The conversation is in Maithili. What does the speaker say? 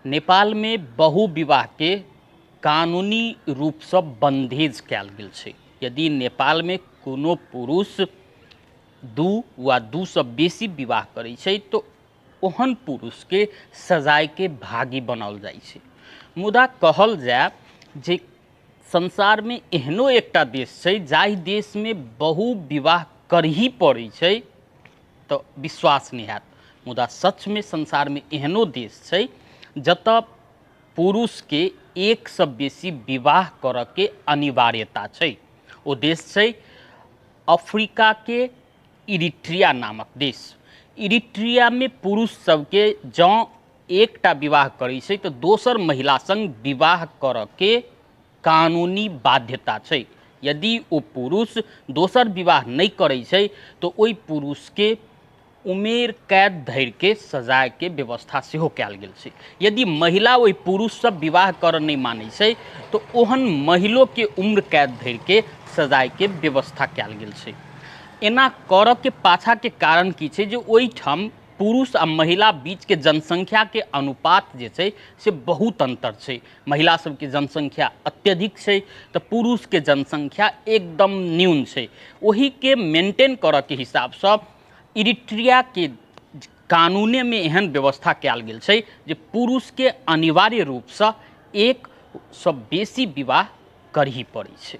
नेपालमे बहुविवाहके कानूनी रूपसँ बन्धेज कयल गेल छै। यदि नेपालमे कोनो पुरुष दू वा दूसँ बेसी विवाह करै छै तऽ ओहन पुरुषके सजायके भागी बनाओल जाइ छै। मुदा कहल जाय जे संसारमे एहनो एकटा देश छै जाहि देशमे बहुविवाह करही पड़ै छै तऽ विश्वास नहि हैत, मुदा सचमे संसारमे एहनो देश छै जतऽ पुरुषके एकसँ बेसी विवाह करऽके अनिवार्यता छै। ओ देश छै अफ्रीकाके इरिट्रिया नामक देश। इरिट्रियामे पुरुष सबके जँ एकटा विवाह करै छै तऽ दोसर महिला सङ्ग विवाह करऽके कानूनी बाध्यता छै। यदि ओ पुरुष दोसर विवाह नहि करै छै तऽ ओहि पुरुषके उमेर कैद धरिके सजायके व्यवस्था सेहो कयल गेल छै। यदि महिला ओहि पुरुषसँ विवाह करऽ नहि मानै छै तऽ ओहन महिलोके उम्र कैद धरिके सजायके व्यवस्था कयल गेल छै। एना करऽके पाछाँके कारण की छै जे ओहिठाम पुरुष आ महिला बीचके जनसंख्याके अनुपात जे छै से बहुत अन्तर छै। महिला सबके जनसंख्या अत्यधिक छै तऽ पुरुषके जनसंख्या एकदम न्यून छै। ओहिके मेंटेन करऽके हिसाबसँ इरिट्रियाके कानूनेमे एहन व्यवस्था कयल गेल छै जे पुरुषके अनिवार्य रूपसँ एकसँ बेसी विवाह करही पड़ै छै।